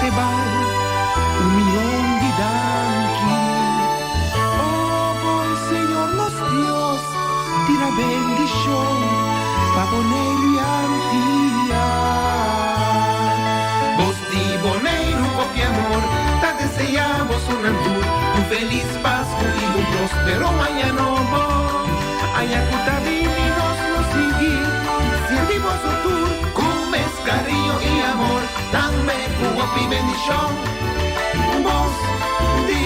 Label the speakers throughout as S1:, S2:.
S1: E bal un mion di danki. O bon Señor nos Dios, tira bendishon pa Boneiru i Antia. Bos di Boneiru hopi amor ta deseá bosonan tur un felis Pasku i un próspero aña nobo. Aña ku ta bini nos lo sigui sirbi boso tur ku mes kariño i amor. Tambe ku hopi bendishon. Bos di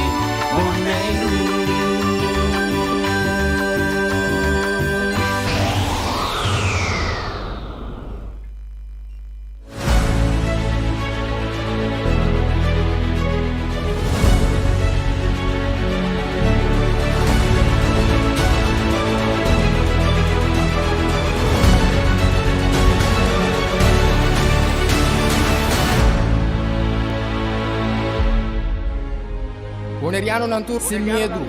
S1: Boneiru.
S2: Bonerianonan tur sin miedu.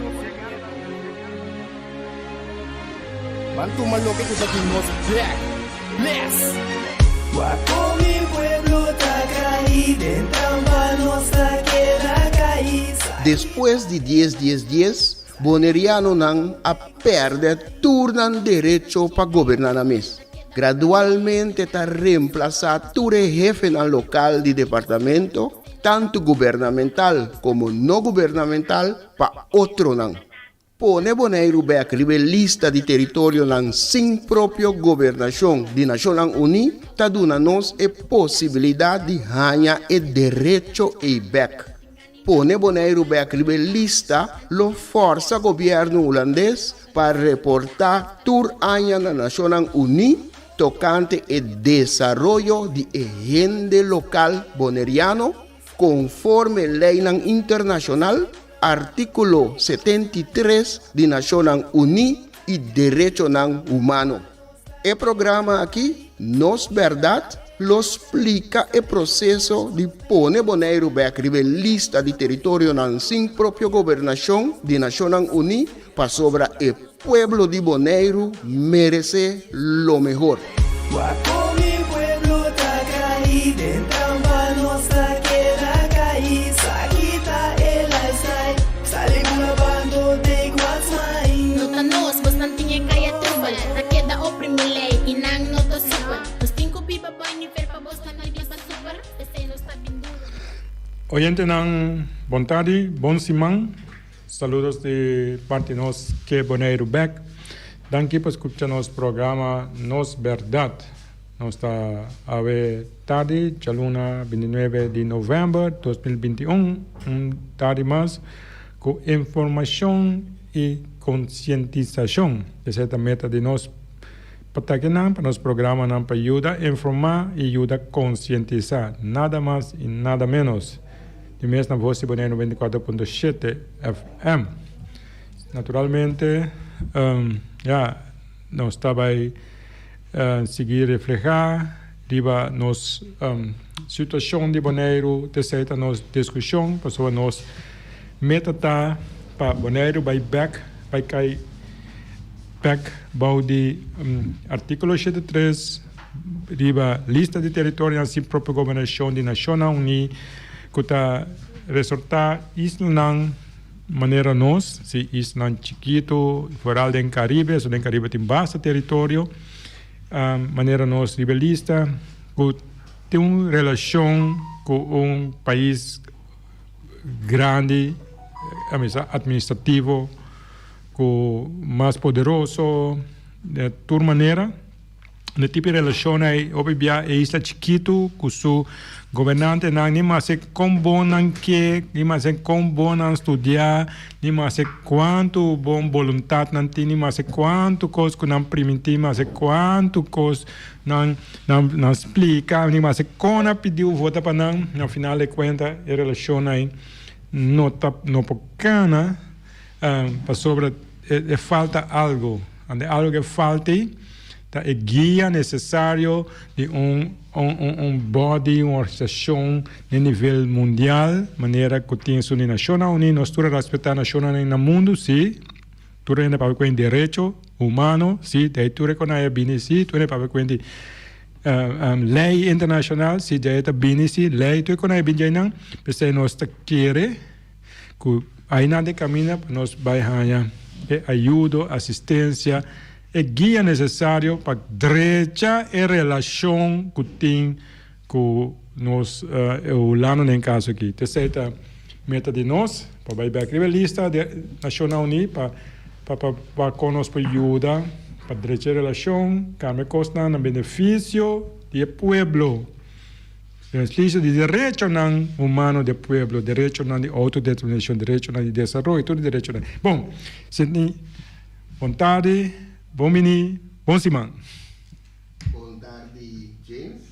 S2: Ban tuma loke ku ta di nos bek. Bless!
S3: Wak kon mi pueblo ta kai, den trampa nos ta keda kai.
S4: Despues di dies dies dies, Bonerianonan a pèrdè tur nan derecho pa goberná nan mes. Gradualmente ta remplasá tur e hefenan lokal di departamento, tantu gubernamental komo no gubernamental, pa otronan. Pone Boneiru bèk riba e lista di teritorionan sin propio gobernashon di Nashonnan Uní ta duna nos e posibilidat di haña e derecho ei bèk. Pone Boneiru bèk riba e lista lo fòrsa gobièrnu hulandes pa reportá tur aña na Nashonnan Uní tokante e desaroyo di e hende lokal boneriano konforme leinan internashonal, Artíkulo 73 di Nashonnan Uní i Derechonan Humano. E programa aki, Nos Bèrdat, lo splika e proseso di pone Boneiru bèk riba e lista di teritorionan sin propio gobernashon di Nashonnan Uní pasobra e pueblo di Boneiru meresé lo mehor.
S3: Wak kon mi pueblo ta kai, den trampa nos ta keda kai, sa kita e lifestyle, sali bula bando take what's mine.
S5: No ta nos, bosnan tin e kaya trubel, ta keda oprimi lei i nan no ta supel. Nos tin ku biba bai nivel pa bosnan no biba super, p'esei nos ta bin duru.
S6: Oyentenan bon tardi, bon siman. Saludos di parti nos ke Boneiru bek. Danki pa skucha nos programa Nos Bèrdat. Nos ta awe tardi djaluna bintinuebe di novèmber 2021, un tardi mas ku informashon i konsientisashon. Esei ta meta di nos patakenan pa nos programanan pa yuda informá i yuda konsientisá, nada mas i nada ménos. Di mes na Voz di Boneiru 94.7 FM. Naturalmente, ya, nos ta bai sigui reflehá riba nos situashon di Boneiru, t'esei ta nos diskushon, pasobra nos meta ta pa Boneiru bai bèk, bai kai bèk bou di artíkulo 73 riba lista di teritorionan sin propio gobernashon di Nashonnan Uní ku ta resortá islanan manera nos, si islanan chikitu, foral den Karibe, so den Karibe tin basta teritorio, manera nos riba e lista ku tin un relashon ku un pais grandi, administrativo ku mas poderoso, di tur manera. Na e tipo di relashon ei, hopi bia e isla chikitu ku su gobernantenan ni mase kon bon nan ke, ni mase kon bon nan studia, ni mase kuantu bon boluntat nan tin, ni mase kuantu kos ku nan primintí, mase kuantu kos nan nan splika, ni mase kon nan pidiu vota pa nan, na final di kuenta e relashon ei no ta no por kana pasobra e falta algu. Ante algo ke falta ei ta e guia nesesario di un un body, un organisashon den nivel mundial, manera ku tin esun di Nashonnan Uní. Nos tur a respetá Nashonnan Uní na mundu, sí. Tur hende papia ku e derecho humano, sí. Dei tur e ku nan a bini, sí. Tur hende papia ku e di. Lei internashonal si djei ta bini si lei tur kon a bin djeinan p'esei nos ta kere ku ainan den kaminda pa nos bai haña e ayudo, asistensia, e guia nesesario pa drecha e relashon ku tin ku nos e hulano den kaso aki. T'esei ta meta di nos pa bai bek riba e lista di Nashonnan Uní pa pa pa pa kon nos por yuda pa drecha e relashon, kambia kosnan na benefisio di e pueblo, benefisio di derechonan humano di e pueblo, derechonan di outodeterminashon, derechonan di desaroyo, tur e derechonan. Bon, Sidney, bon tardi, bon bini, bon siman.
S4: Bon tardi James,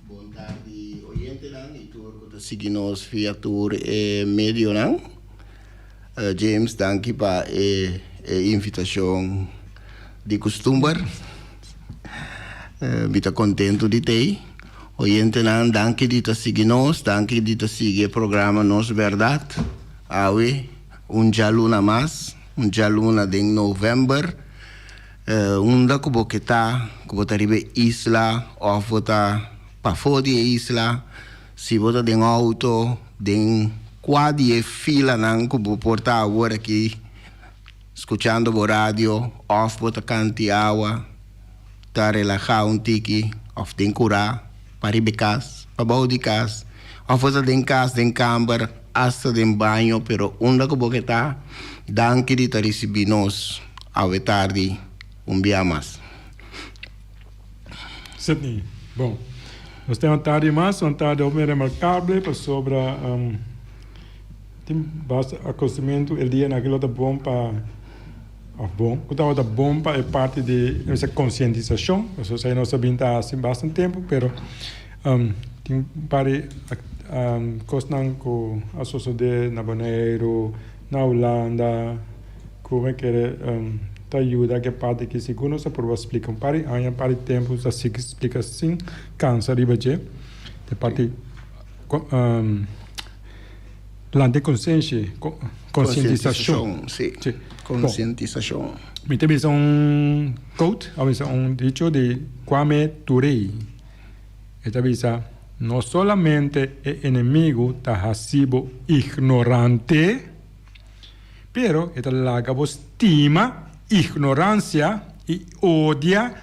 S4: bon tardi oyentenan y tur cu ta sigui nos via tur e medionan. James danki pa e invitacion di custumber. Mi ta contento di t'ey. Oyentenan danki di ta sigui nos, danki di ta sigui e programa Nos Berdad. Awe un djaluna mas, un djaluna den november. Unda ku bo ke ta, ku bo ta riba e isla òf bo ta pafó di e isla, si bo ta den outo, den kua di e filanan ku bo por ta awor aki skuchando bo radio òf bo ta kanti awa, ta relahá un tiki òf den kurá pa riba e kas, pabou di kas, òf bo ta den kas, den kamber, asta den baño, pero unda ku bo ke ta, danki di ta risibí nos. Awe tardi un bia mas.
S6: Sidney, Bon, nos tin un tardi mas, un tardi hopi remarkable pasobra tin basta akontesimentu el dia aki lo ta bon pa, of bon, ku tabata bon pa e parti di nos konsientisashon, pasobra esei nos a bin ta hasi basta tempu, pero tin un par di kosnan ku a sosode na Boneiru, na Hulanda. Ku mi kere ta yuda ke parti aki sigur nos a purba splika un par di aña, un par di tempu nos ta sigui splika sin kansa riba dje. E parti lanta e konsenshi, konsientisashon.
S4: Si, konsientisashon.
S6: Mi ta bisa un quote, a bisa un dicho di Kwame Ture. E ta bisa, No solamente e enemigu ta hasi bo ignorante, Pero e ta laga bo stima ignorancia y odia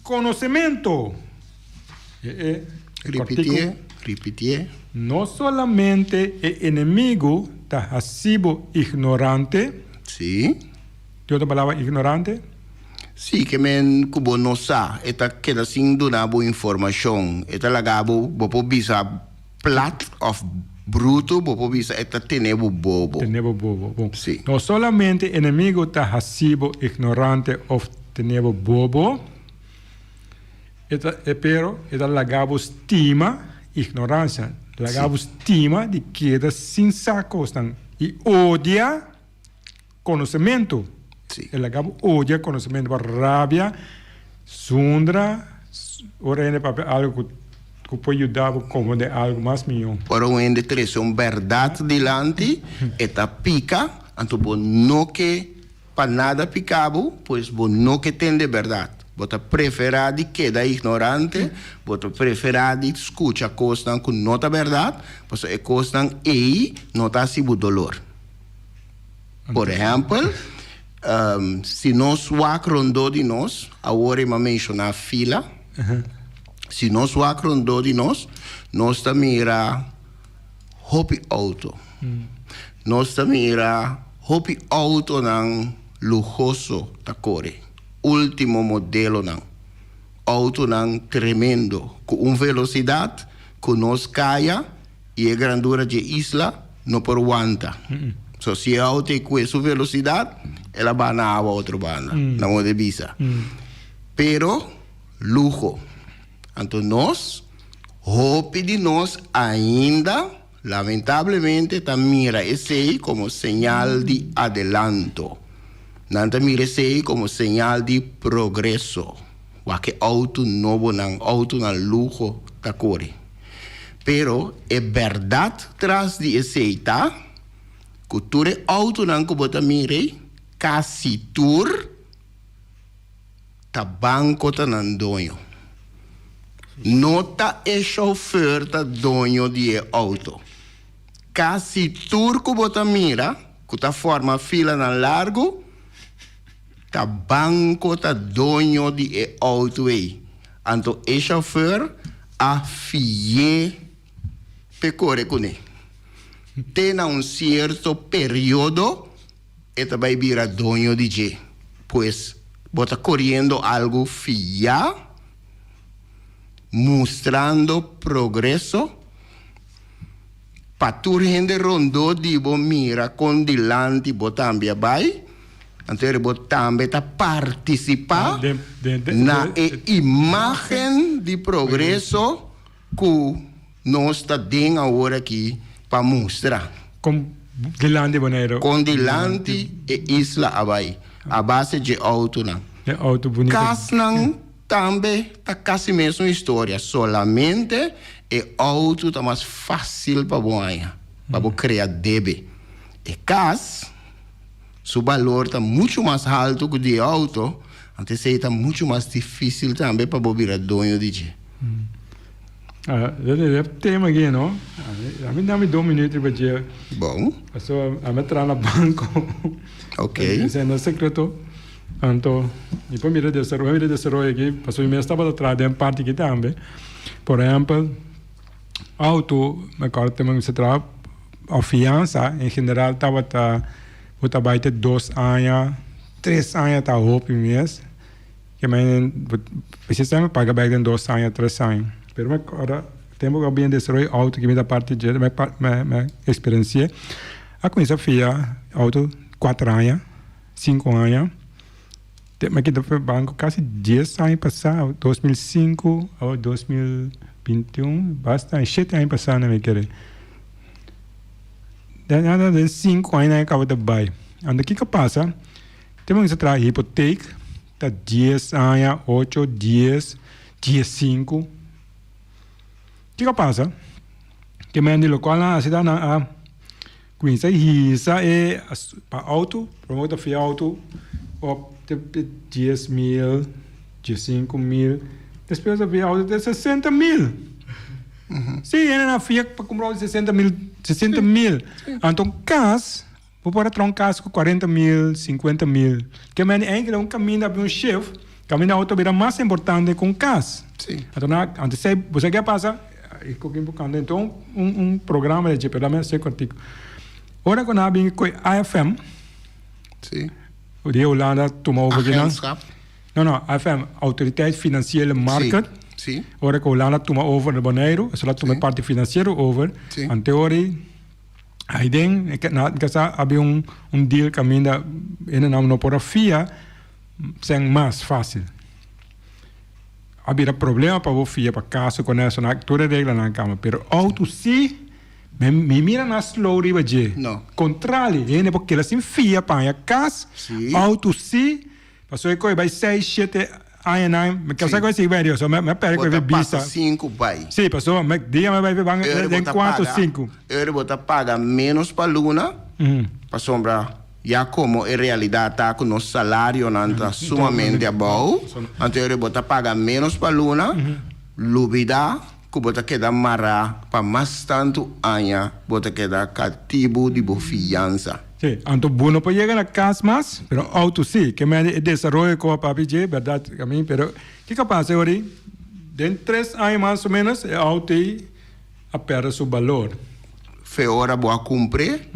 S6: conocemento. E e
S4: Ripitié, ripitié.
S6: No solamente e enemigo ta haci bo ignorante.
S4: Sí.
S6: Di otro palabra, ignorante.
S4: Sí, ke men ku bo no sa. E ta keda sin duna bo informacion. E ta laga bo, bo por bisa. Plat of bruto bo por bisa e ta tene bo bobo.
S6: Tene bo bobo. Bon.
S4: Si.
S6: No solamente enemigo ta haci bo ignorante of tene bo bobo, e ta, e pero e ta laga bo stima ignorancia, laga bo stima di keda sin sa cosnan y odia konosementu.
S4: Sí.
S6: E laga bo odia konosementu, bo rabia, zundra, ora hende papia algu ku ku por yuda bo komprende algu mas mihó.
S4: Ora un hende trese un bèrdat dilanti, e ta pika, anto bo no ke pa nada pika bo, pues bo no ke tende bèrdat. Bo ta preferá di keda ignorante, bo ta preferá di skucha kosnan ku no ta bèrdat, pasobra e kosnan ei no ta hasi bo dolor. Por ehèmpel, si nos wak rondó di nos, awor e m'a menshoná fila, si nos wak rondó di nos, nos ta mira hopi outo. Nos ta mira hopi outonan luhoso ta kore, último modelonan, outonan tremendo, ku un velosidat ku nos kaya I e grandura dje isla no por wanta. So si e auto e kue su velosidad, el a baha na awa otro banda, na modo di bisa. Pero luho. Anto nos, hopi di nos ainda, lamentablemente, ta mira esei komo señal di adelanto. Nan ta mira esei komo señal di progreso. Wak e auto nobonan, autonan luho ta kore. Pero e bèrdat tras di esei ta ku tur e outonan ku bo ta mira ei, kasi tur ta banko ta nan doño. No ta e chauffeur ta doño di e auto. Casi tur cu bo ta mira cu ta forma filanan largo ta banco ta doño di e auto ey. Anto e chauffeur a fi'é p'e core cune. Te na un cierto periodo e ta bay bira doño di dje. Pues bo ta coriendo algo fiá, mustrando progreso pa tur hende rondó di bo mira kon dilanti bo tambe a bai, anto eri bo tambe ta partisipá na e imágen di progreso ku nos ta den awor aki pa mustra.
S6: Kon dilanti Boneiru.
S4: Kon dilanti e isla a bai a base dje outonan.
S6: E outo bunita.
S4: Kasnan Tambe ta casi mesun historia, solamente e auto ta mas facil pa bo haña, pa bo crea debe. E cas su balor ta mucho mas halto cu di e auto, anto esey ta mucho mas dificil tambe pa bo bira doño di dje.
S6: E tema aki no, ami dami dos minuut riba dje.
S4: Bon.
S6: Pasobra ami a traha na banco.
S4: Ok.
S6: Esey no secreto. Anto, mi por mira desaroyo, mi mira desaroyo aki, pasobra mi mes tabata traha den parti aki tambe. Por ehempel, auto, mi acorda tempo mi sa traha, of fiansa en general tabata, bo ta bai te dos aña, tres aña ta hopi mes. Ke men, bo precisamente paga bek den dos aña, tres aña. Pero mi acorda tempo ku a bin desaroyo auto ki mi ta parti dje, mi mi experienci'e, a cuminsa fia auto cuater aña. Sinku aña. Te mi a kita for banko kasi dies aña pasá, 2005 awor 2021, basta aña, shete aña pasá nan mi kere. Den anda den sinku aña nan a kaba ta bai. Anto kiko a pasa? Te mi a traha hipotek ta dies aña, ocho, dies, diesinku. Kiko a pasa? Ke men di lokual nan a hasi ta nan a. Cuminsa hisa e pa auto, prome cu ta fia auto op te 10 mil, 15 mil, despues ta fia auto te 60 mil. Si, hende nan fia pa cumpra auto 60 mil, 60 mil. Anto un cas, bo por a traha un cas cu 40 mil, 50 mil. Ke mende enkele un caminda abi un shift, caminda auto a bira mas importante cu un cas. Anto nan, anto esey, bo sa ke a pasa? E ku kin por kanta enton un un programa de dje pero mi a hasi kortiku. Ora ku nan a bin ku e AFM
S4: Sí.
S6: di Hulanda tuma over kinan.
S4: Agentschap.
S6: No no AFM Autoriteit Financiële Marken.
S4: Sí. Sí.
S6: Ora ku Hulanda tuma over na Boneiru esei a tuma e parti finansiero over.
S4: Sí.
S6: Anteori aiden na kasa a bin un un deal kaminda hendenan no por a fia sèn mas fásil. A bira problema pa bo fia pa caso con eso na tur e reglanan a cambia pero auto si mi mi mira nan slow riba dje
S4: No.
S6: contrali hende por keda sin fia pa haña cas
S4: Si.
S6: auto si pasobra e coge bay seis shete añanan mi casa
S4: Si.
S6: cu a sigui bay so mi a perde
S4: Bo
S6: cu
S4: ta
S6: e
S4: pasa
S6: bisa
S4: sinku bay.
S6: si pasobra mi dia mi bay ban
S4: Eur bo
S6: den
S4: ta
S6: cuatro
S4: paga
S6: sinku.
S4: eur bo ta paga menos pa luna pasobra Ya komo e realidat ta ku nos salarionan ta sumamente abou, anto ora bo ta paga ménos pa luna, lubidá ku bo ta keda mará pa mas tantu aña, bo ta keda katibu di bo fiansa.
S6: Sí, anto bo no por yega na kas mas, pero outo sí. Ke mende e desaroyo ku a papia dje, bèrdat a mi, pero kiko a pasa ora ei? Den tres aña mas o ménos e outo ei a pèrdè su balor.
S4: Fe ora bo a kumpr'é,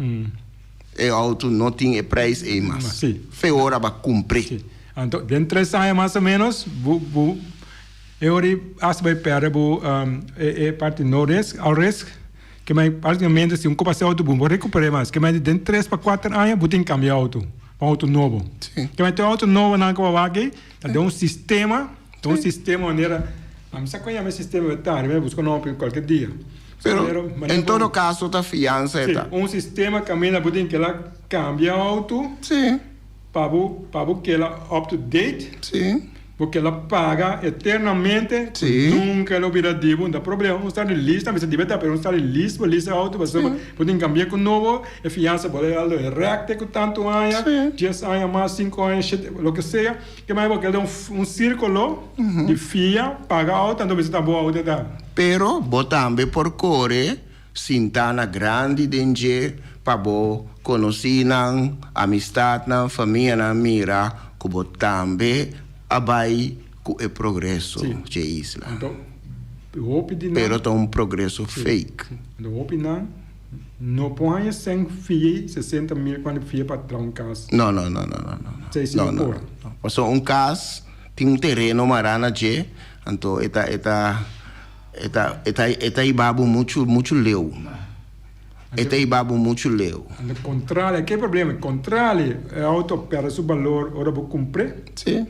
S4: e outo no tin e prijs ei mas.
S6: Sí.
S4: Fe ora bo a kumpr'é.
S6: Sí. Anto, den tres aña mas o menos, bo, bo, e ora ei hasta bai pèrdè bo e, e parti no risk, all risk, ke men praktikamente si un kopa se outo bo no por rekuper'é mas. Ke men den tres pa kuater aña bo tin kambia outo, pa un outo nobo.
S4: Sí.
S6: Ke men tur outo nobonan ku bo a wak ei, ta den un sistema. Ta un sistema manera, a mi sa kon yama e sistema pero tarde mi a buska nomber kualke dia.
S4: Pero en todo caso ta fiansa e ta.
S6: Si, un sistema kaminda bo tin kela kambia auto.
S4: Si.
S6: Pa bo, pa bo kela up to date.
S4: Si.
S6: Bo keda paga eternamente,
S4: Sí.
S6: nunca lo bira di bo, no ta problema. Un sta di lista, mester di beta, pero un sta di list, bo list e auto, pasobra bo tin cambia cu nobo, e fiansa bo ta aldo recte cu tanto aña,
S4: Sí.
S6: dies aña mas, cinco aña, shete, loke sea. Ke manera bo keda un, un circulo di fia, paga auto, anto mester ta bo auto ta.
S4: Pero bo tambe por core Sintá na grandi den dje pa bo konosínan, amistatnan, famianan mira ku bo tambe a bai ku e progreso dje isla.
S6: Anto hopi di nan.
S4: Pero ta un progreso fake.
S6: Anto hopi nan no por haña sèn fia 60 mil kuantu fia pa traha un kas.
S4: No, no, no, no, no, no.
S6: Esei si
S4: No,
S6: no
S4: no,
S6: por.
S4: no. Pasobra un kas tin un tereno mará na dje, anto e ta, e ta. E ta, e ta, e ta hiba bo muchu, muchu leu. E ta hiba bo muchu leu.
S6: Anto kontrali, ke problema? Kontrali, e auto a pèrdè su balor ora bo kumpr'é.
S4: Sí.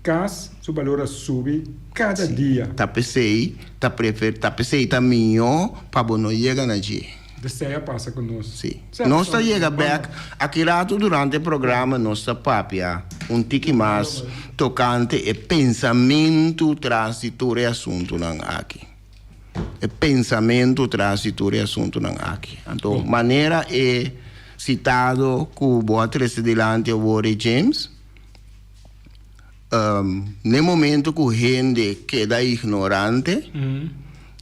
S6: Kas, su balor a subi kada dia.
S4: Ta p'esei ta prefer, ta p'esei ta mihó pa bo no yega na dje.
S6: Esei a pasa ku nos.
S4: Sí. Nos ta yega bèk aki ratu durante e programa nos ta papia un tiki mas tokante e pensamentu tras di tur e asuntunan aki. E pensamentu tras di tur e asuntunan aki. Anto manera e sitado ku bo a trese dilanti awor e James, n'e momento ku hende keda ignorante,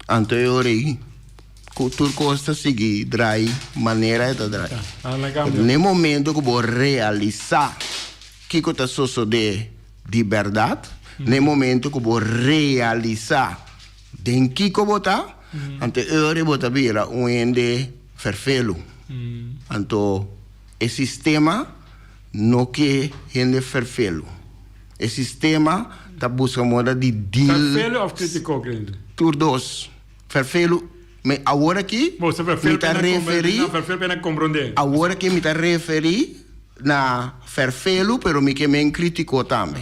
S4: anto e ora ei Ku tur kos ta sigui drai manera e ta drai. Pero n'e momento ku bo realisá kiko ta sosodé di bèrdat, n'e momento ku bo realisá den kiko bo ta, anto e ora bo ta bira un hende ferfelu. Anto e sistema no ke hende ferfelu. E sistema ta buska moda di deal.
S6: Ferfelu òf kritiko, Grindu?
S4: Tur dos. Ferfelu, me awor aki
S6: Bo sa ferfelu
S4: mi ta
S6: pena komprendé,
S4: referí,
S6: na ferfelu pena komprondé.
S4: awor aki mi ta referí na ferfelu, pero mi ke men kritiko tambe.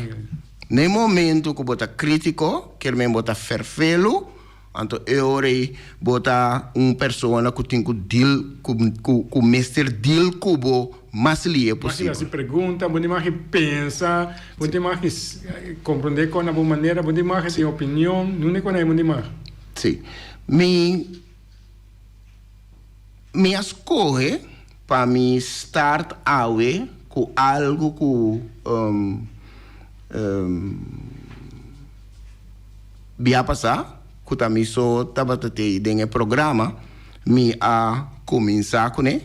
S4: Na e momento ku bo ta kritiko, kier men bo ta ferfelu, anto e ora ei bo ta un persona ku tin ku deal ku ku ku mester deal ku bo mas lihe
S6: Bo tin
S4: posibel.
S6: hasi pregunta, bo tin mag pensa, bo tin mag komprondé kon na bo manera, bo tin mag tin opinion, nunde kon ei bo tin mag.
S4: Sí. Mi mi a skohe pa mi start awe ku algu ku bia pasá ku ta mi so tabata tei den e programa mi a kuminsá kuné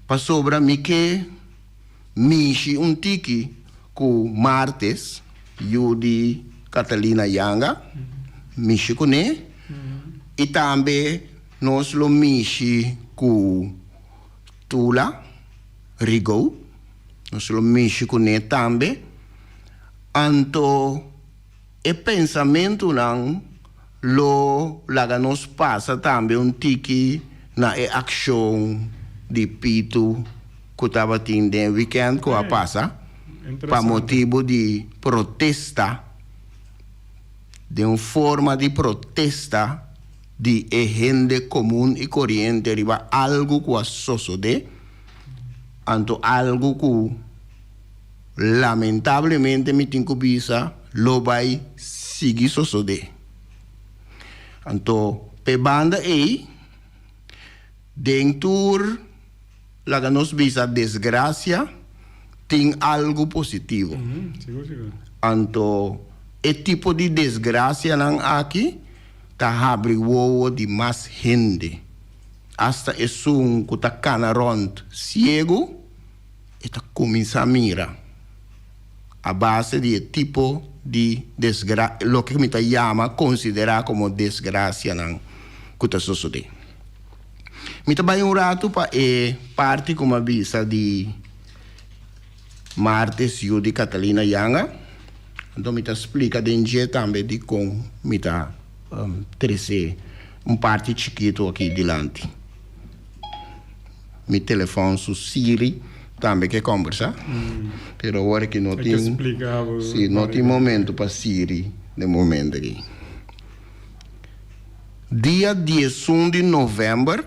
S4: pasobra mi ke mishi un tiki ku Martes, yu di Catalina Yanga, mishi kuné, i tambe nos lo mishi ku Tula Rigaud, nos lo mishi kuné tambe. Anto e pensamentunan lo laga nos pasa tambe un tiki na e akshon di Pitu ku tabatin den wikènt ku a pasa pa motibu di protesta, den un forma di protesta di e hende komun i koriente riba algu ku a sosodé, anto algu ku. Lamentablemente mi tin ku bisa lo bai sigui sosodé. Anto p'e banda ei, den tur laga nos bisa desgrasia tin algu positivo. Anto e tipo di desgrasianan aki ta habri wowo di mas hende, asta esun ku ta kana rònt siegu. E ta kuminsá mira a base di e tipo di desgra loke mi ta yama konsiderá komo desgrasianan ku ta sosodé. Mi ta bai un ratu pa e parti ku mi a bisa di Martes yu di Catalina Yanga, anto mi ta splika den dje tambe dikon mi ta trese un parti chikitu aki dilanti. Mi telefòn su Siri tambe ke kòmbersá, pero awor aki no tin, sí, no tin momento pa Siri den momento aki. Dia diesun di novèmber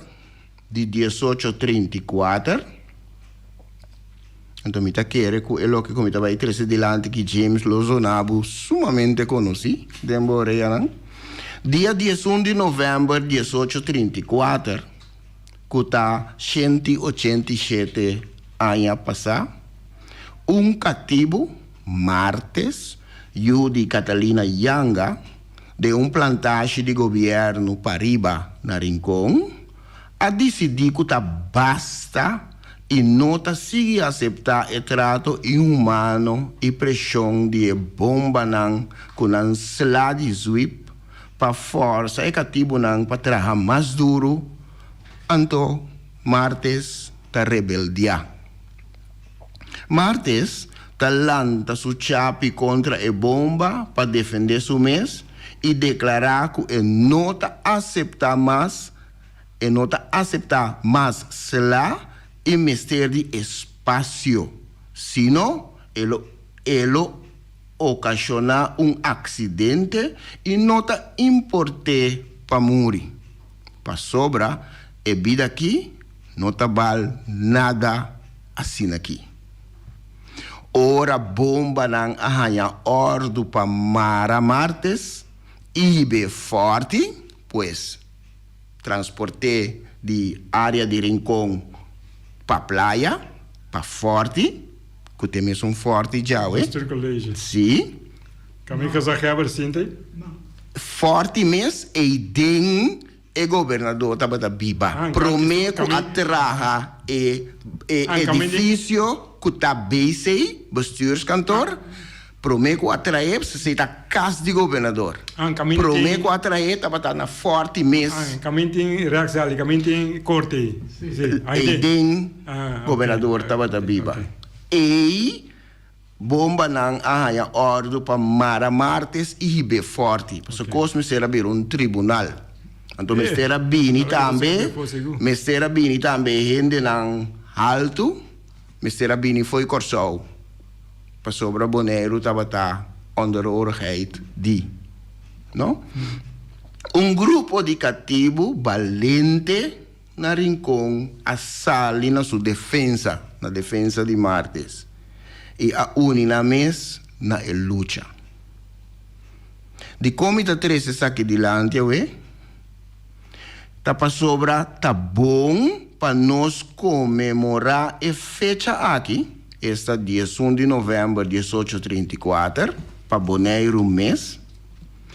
S4: di diesocho 34. Anto mi ta kere ku e loke ku mi ta bai trese dilanti ki James lo zona bo sumamente konosí den bo oreanan. Dia 11 di novèmber 1834, ku ta 187 aña pasá, un katibu, Martes, yu di Catalina Yanga, den un plantashi di gobièrnu pariba na Rincon, a disidí ku ta basta i no ta sigui aseptá e trato inhumano i preshon di e bombanan ku nan sla di zwip pa fòrsa e katibunan pa traha mas duru, anto Martes ta rebeldiá. Martes ta lanta su chapi kontra e bomba pa defendé su mes i deklará ku e no ta aseptá mas e no ta aseptá mas sla i mester di espasio, sino e lo e lo okashoná un aksidente i no ta import'é pa muri, pasobra e bida akí no ta bal nada asin'akí. Ora bombanan a haña òrdu pa mara Martes i hib'é fòrti, pues transport'é di área di Rincon pa playa, pa fòrti, ku ta e mesun fòrti djawe.
S6: Bestuurcollege.
S4: Sí.
S6: Kaminda gezaghebber sinta ei?
S4: Fòrti mes ei den E gobernador tabata biba prome ku a traha e edifisio ku ta BC, Bestuurskantoor, prome ku a trahe, esei ta kas di gobernador. Prome ku a trahe tabata na Forti mes. Eiden gobernador tabata biba. Ei Bombanan a haña òrdu pa mara Martes i hib'é fòrti, pasobra kos mester a bira un tribunal. Anto mester a bini tambe, mester a bini tambe hendenan haltu, mester a bini fo'i Kòrsou, pasobra Boneiru tabata onderhorigheid di, no? Un grupo di katibu balente Na Rincon a sali na su defensa, na defensa di Martes, i a uni nan mes na e lucha. Dikon mi ta trese esaki dilanti awe? Ta pasobra ta bon pa nos konmemorá e fecha aki, esta 11 di novèmber 1834, pa Boneiru mes.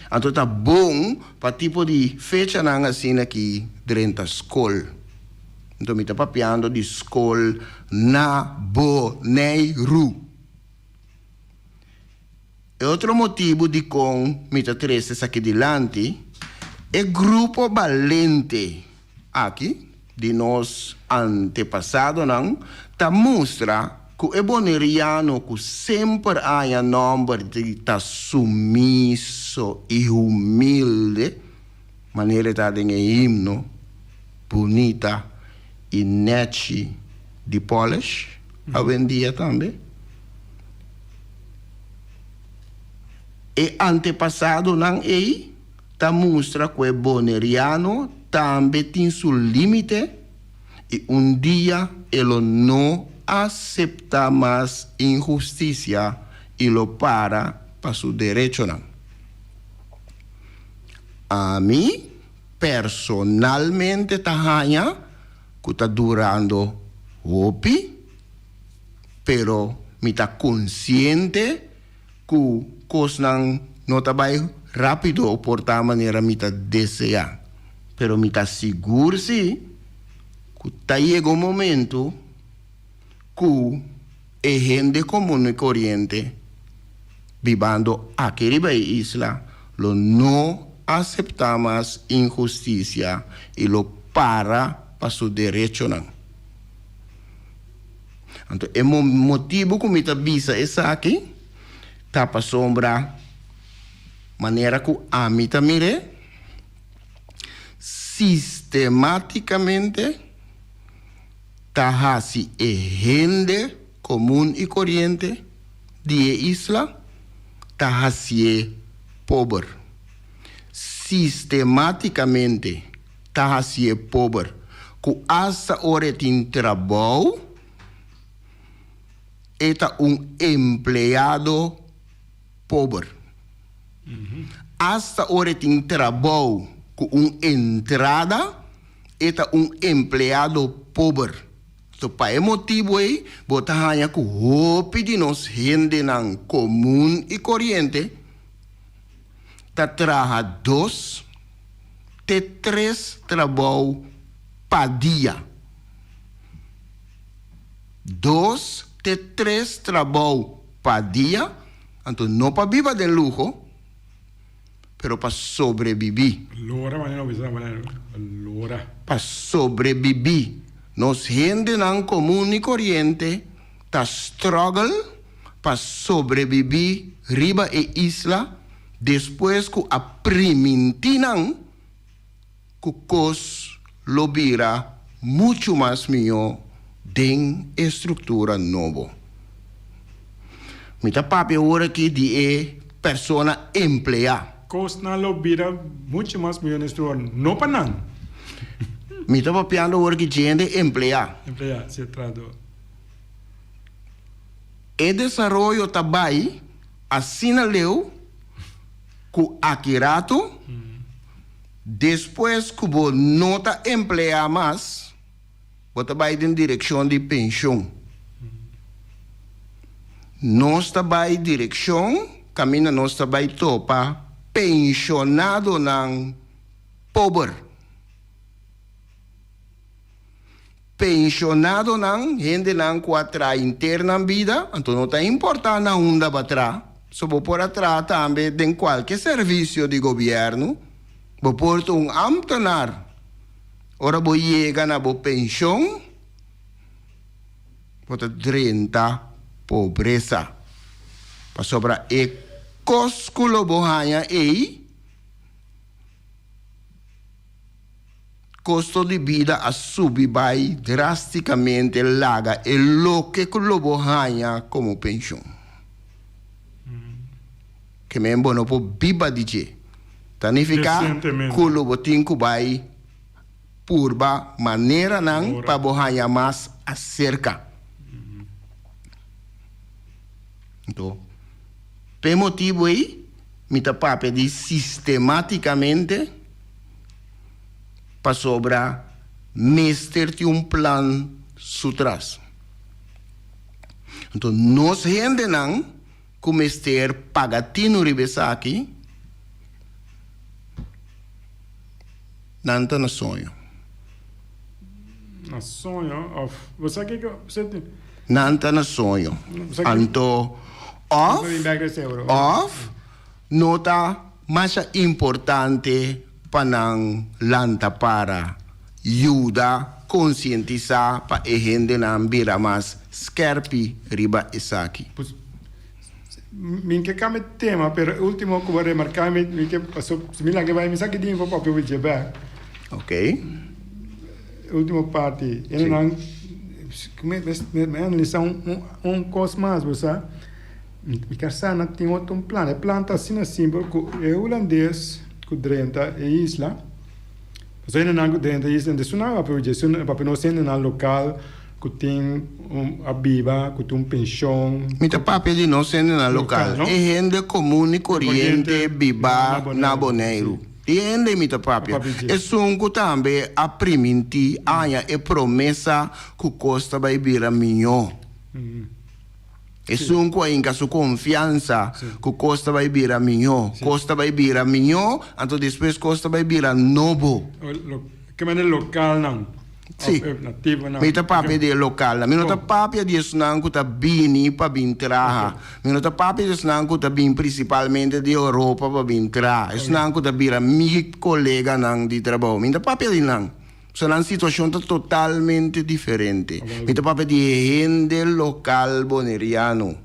S4: Anto ta bon pa tipo di fechanan asina ki drenta skol. Anto mi ta papiando di skol na Boneiru. E otro motibu dikon mi ta trese esaki dilanti, e grupo balente aki di nos antepasadonan ta mustra ku e boneriano ku semper a haña nòmber di ta sumiso i humilde, manera e ta den e himno bunita i nèchi di Polish awendia tambe. E antepasadonan ei ta mustra ku e boneriano tambe tin su límite i un dia e lo no aseptá mas inhustisia i lo para pa su derechonan. Ami personalmente ta haña ku ta durando hopi, pero mi ta konsiente ku kosnan no ta bai rápido por ta manera mi ta deseá. Pero mi ta sigur sí ku ta yega un momentu ku e hende komun i koriente bibando aki riba e isla lo no aseptá mas inhustisia i lo para pa su derechonan. Anto e motibu ku mi ta bisa esaki ta pasobra manera ku ami ta mir'é, sistematikamente ta hasi e hende komun i koriente di e isla ta hasié pober. Sistematikamente ta hasié pober ku asta ora e tin trabou. e ta un empleado pober. Asta ora e tin trabou ku un entrada, e ta un empleado pober. So pa e motibu ei bo ta haña ku hopi di nos hendenan komun i koriente ta traha dos te tres trabou pa dia. Dos te tres trabou pa dia, anto no pa biba den luho, pero pa sobrebibí.
S6: Lora manera no bisa manera lora.
S4: Pa sobrebibí. Nos hendenan komun i koriente ta struggle pa sobrebibí riba e isla despues ku a primintí nan ku kos lo bira muchu mas mihó den e struktura nobo. Mi ta papia awor aki di e persona empleá.
S6: Kosnan lo bira muchu mas mihó den e struktura no pa nan.
S4: Mi ta papiando awor aki dje hende empleá.
S6: Empleá, si e trahadó.
S4: E desaroyo ta bai asina leu ku aki ratu. Despues ku bo no ta empleá mas, bo ta bai den direkshon di penshon. Nos ta bai direkshon kaminda nos ta bai topa penshonadonan pober. Penshonadonan, hendenan ku a traha henter nan bida, anto no ta importá na unda bo a traha, so bo por a traha tambe den kualke servisio di gobièrnu, bo por ta un ámtenar. Ora bo yega na bo penshon, bo ta drenta pobresa, pasobra e kos ku lo bo haña ei, Kosto di bida a subi bai drástikamente laga e loke ku lo bo haña komo penshon. Ke men bo no por biba di dje. Ta nifiká ku lo bo tin ku bai purba maneranan pa bo haña mas aserka. Anto, p'e motibu ei mi ta papia di sistemátikamente. Pasobra mester tin un plan su tras. Anto nos hendenan ku mester paga tinu riba esaki, nan ta na soño.
S6: Na soño of bo sa kiko
S4: Nan ta na soño. Anto of of no ta Masha importante pa nan lanta para yuda konsientisá pa e hendenan bira mas skèrpi riba esaki.
S6: Pues, mi ke kambia tema, pero e ultimo ku bo remarká mi, mi ke paso si mi laga bai mi sa ki di info papia bo dje bèk.
S4: Ok.
S6: E ultimo parti, e nan mi mi analisá un un kos mas, bo sa. Mi ka sa nan tin otro un plan. E plan ta asina simpel ku e hulandes ku drenta e isla, pasobra hendenan ku drenta e isla entonces nan a papia dje, nan a papia nos hendenan lokal ku tin un a biba, ku tin un penshon.
S4: Mi ta papia di nos hendenan lokal, e hende komun i koriente biba na Boneiru. Di hende mi ta papia. Esun ku tambe a primintí aña e promesa ku kos ta bai bira mihó. Esun ku a hinka su konfiansa ku kos ta bai bira mihó. Kos ta bai bira mihó, anto despues kos ta bai bira nobo.
S6: Ke manera lokalnan
S4: Sí.
S6: òf e nativonan.
S4: Mi ta papia di e lokalnan. Mi no ta papia di esnan ku ta bini pa bin traha. Mi no ta papia di esnan ku ta bin prinsipalmente di Europa pa bin traha. Esnan ku ta bira mi koleganan di trabou. Mi no ta papia di nan. So nan situacion ta totalmente diferente. Mi ta papia di e hende local boneriano.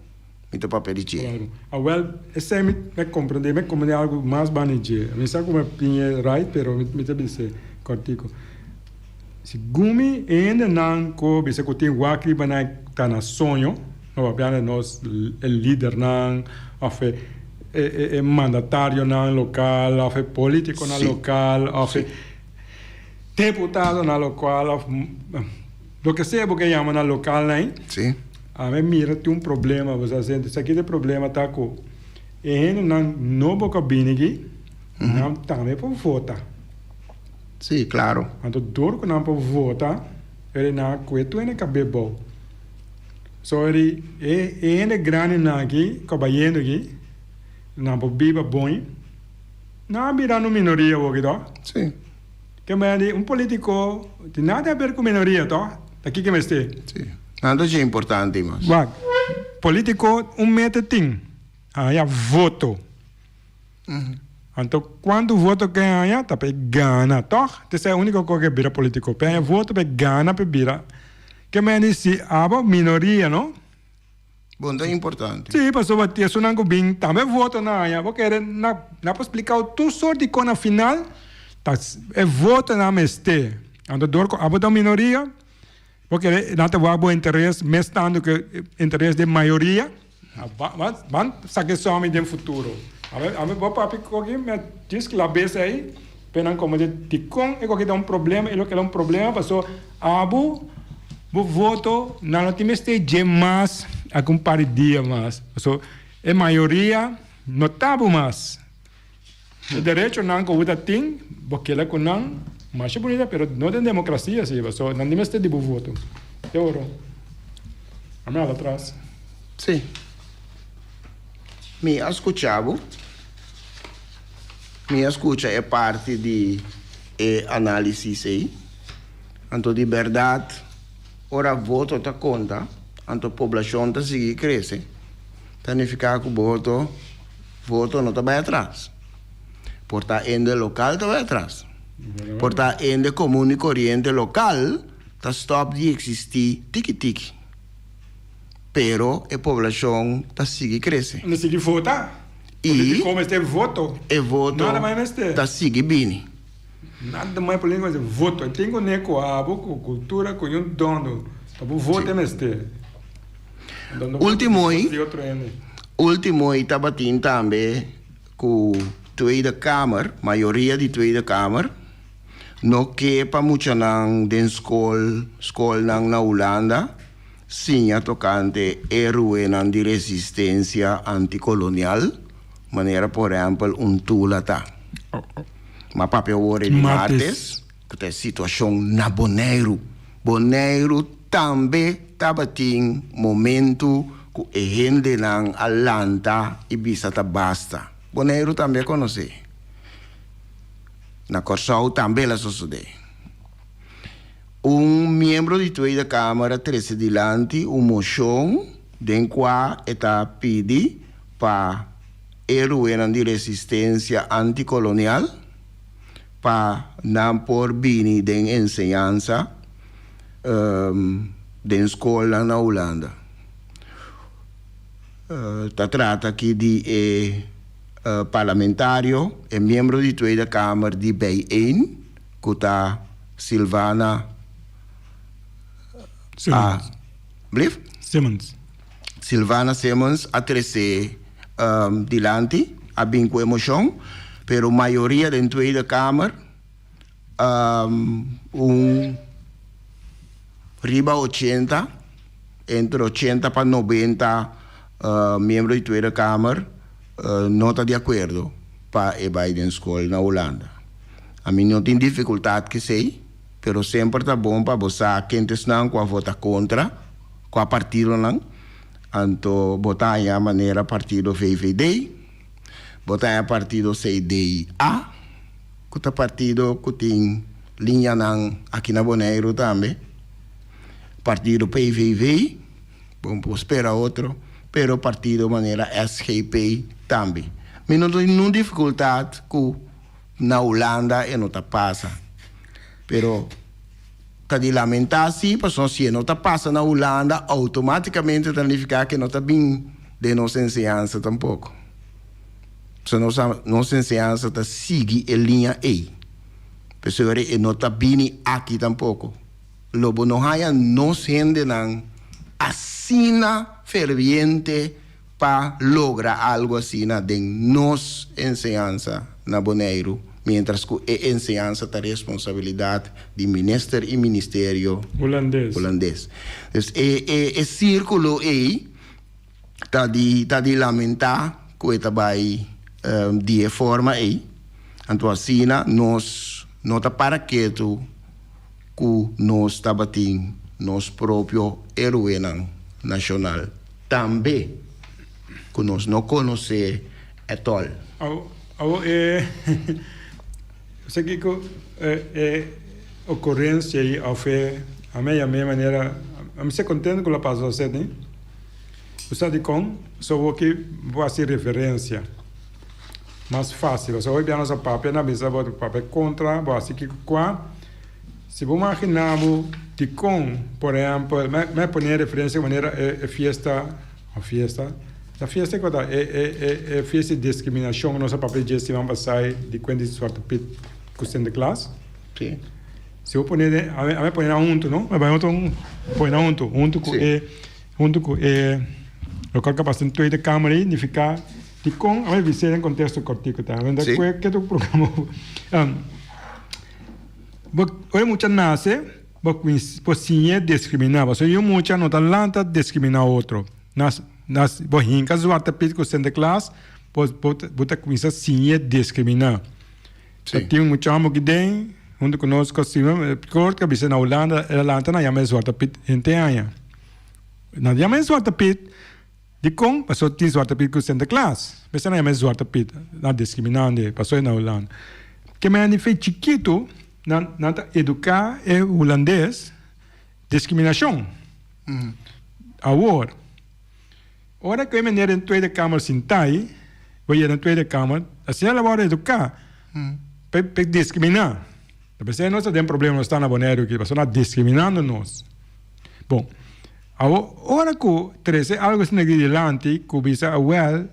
S4: Mi ta papia di dje.
S6: Awel, esei mi a comprende. Mi a comprende algo mas bani dje. Mi sa cu mi a piña right, pero mi ta bisa cortico. Segun mi, e hendenan cu bisa cu tin wak riba nan ta na soño, no papiando di nos e lidernan of e e mandatarionan local of e politiconan local of e. Deputadonan local of loke sea bo ke yama nan local nan.
S4: Sí.
S6: Ami mira tin un problema, bo sa senti. Sa ki e problema ta ku e hendenan nobo ku a bini aki, nan tambe por vota.
S4: Sí, klaro.
S6: Anto dor ku nan por vota, eri nan a kue tur hende kab'é bou. So eri e e hende grandinan aki ku a bayendo aki, nan por biba bon, nan a bira un minoria awor aki to.
S4: Sí.
S6: Ke manera di un politico tin nada haber cu minoria toch? Ta kiko mester?
S4: Si. Nan ta dje importante mas.
S6: Wak, politico un meta tin, haña voto. Anto cuanto voto ke haña ta pa e gana toch? Te esei e unico cosa ke bira politico, pa e haña voto pa e gana pa e bira. Ke manera di si abo minoria no?
S4: Bon ta importante.
S6: Sí, pasobra ti esunnan ku bin tambe voto nan haña. Bo kere na na por splikao tur sort di kon na final ta e votonan mester. Anto dor ku abo ta un minoria, bo kere nan ta wak bo interes mes tantu ku interes den mayoria. Ban ban saka e sòmi den futuro. Ami ami bo papia koki mi a djis klabes ei pe nan komo di dikon e koki ta un problema i lo keda un problema pasobra abo Bo voto nan no tin mester dje mas aki un par di dia mas. Paso e mayoria no ta bo mas. E derechonan ku bo ta tin, bo keda ku nan masha bunita pero no den demokrasia si paso nan tin mester di bo voto. Te oro. Ami hala atras.
S4: Si. Mi a skucha bo. Mi a skucha e parti di e análisis ei. Anto di bèrdat ora voto ta konta, anto poblashon ta sigui krese, ta nifiká ku boto voto no ta bai atras. Por ta hende lokal ta bai atras. Por ta hende komun i koriente lokal ta stòp di eksistí tiki tiki. Pero e poblashon ta sigui krese.
S6: Ta sigui vota.
S4: I
S6: e
S4: voto ta sigui bini.
S6: Nada mas político mas voto. E tin ku ne ku abo, ku kultura, ku yun dono. Pa bo voto e mester.
S4: Ultimo ei, ultimo ei tabatin tambe ku Tweede Kamer, mayoria di Tweede Kamer, no ke pa muchanan den skol, skolnan na Hulanda, siña tokante héroenan di resistensia antikolonial, manera por ehèmpel un Tula ta. Ma papia awor e di martes, ku ta e situashon na Boneiru. Boneiru tambe tabatin momentu ku e hendenan a lanta i bisa ta basta. Boneiru tambe a konosé. Na Kòrsou tambe el a sosodé. Un miembro di Tweede Kamer a trese dilanti un moshon den kua e ta pidi pa héroenan di resistencia anticolonial pa nan por bini den enseñansa den scolnan na Hulanda. Ta trata aki di e parlamentario, e miembro di Tweede Kamer di Bijeen, cu ta Sylvana
S6: Simmons.
S4: Simmons. Sylvana Simmons a trece dilanti, a bin cu e mocion, pero mayoria den Tweede Kamer, un riba ochenta, entre ochenta pa nobenta miembro di Tweede Kamer no ta di acuerdo pa e bay den scol na Hulanda. Ami no tin dificultad cu esey, pero semper ta bon pa bo sa ken ta esnan cu a vota contra. Kua partidonan? Anto bo ta haña manera partido VVD, bo ta haña partido CDA, ku ta partido ku tin liñanan aki na Boneiru tambe, partido PVV, bo por spera otro, pero partido manera SGP tambe. Mi no tin ningun difikultat ku na Hulanda e no ta pasa, pero. Ta di lamentá si, pasobra si e no ta pasa na Hulanda, outomátikamente ta nifiká ku e no ta bin den nos enseñansa tampoko. Pasobra nos a nos enseñansa ta sigui e liña ei. Pasobra e no ta bini aki tampoko. Lo bo no haña nos hendenan asina ferviente pa logra algu asina den nos enseñansa na Boneiru. Mientras ku e enseñansa ta responsabilidat di minister i ministerio
S6: Hulandes.
S4: Hulandes. Dus e e e sírkulo ei ta di ta di lamentá ku e ta bai di e forma ei. Anto asina nos no ta para ketu ku nos tabatin nos propio héroenan nashonal tambe ku nos no konosé at all.
S6: Awo awo e Sa kiko e e okorensia ei òf e a mi a yam'é manera a mi sa kontento ku lo pasa asina. Bo sa dikon? So awor bo hasi referensia mas fásil. Pasobra hopi bia nos a papia nan bisa bo ta papia kontra, bo hasi kiko kua. Si bo magina bo dikon, por ehèmpel, mi a pone referensia manera e fiesta, no fiesta, ta fiesta ku ta e fiesta di diskriminashon ku nos a papia dje siman pasá di kuenta di Zwarte Piet ku Sinterklaas. Si bo pone den, ami a pone nan huntu no, mi a bai otro pone nan huntu, huntu ku e. Huntu ku e lokual ku a pasa den Tweede Kamer ei nifiká dikon a bis'é den konteksto kòrtiku ta. Wenda
S4: Sí.
S6: kue ke tur programa bo ora e mucha nase bo kuminsá bo siñ'é diskriminá pasobra yu mucha no ta lanta diskriminá otro. Nas nas bo hinka Zwarte Piet ku Sinterklaas bo bo bo ta kuminsá siñ'é diskriminá.
S4: Sí.
S6: Ta tin un mucha homber aki den huntu ku nos ku a stima kort ku a bisa na Hulanda el a lanta nan yama e Zwarte Piet henter aña. Nan yama e Zwarte Piet dikon? Pasobra tin Zwarte Piet ku Sinterklaas. Mester nan yama e Zwarte Piet, nan diskriminando e pasobra e na Hulanda. Ke manera di fe chikitu nan nan ta eduká e hulandes diskriminashon. Awor, ora ku e meneer den Tweede Kamer sinta ei, bo yega den Tweede Kamer, asina lo wòrdu eduká pa e diskriminá. Ta p'esei nos ta den problema, nos ta na Boneiru aki, pasobra nan diskriminando nos. Bon, awor ora ku trese algu asina aki dilanti ku bisa awel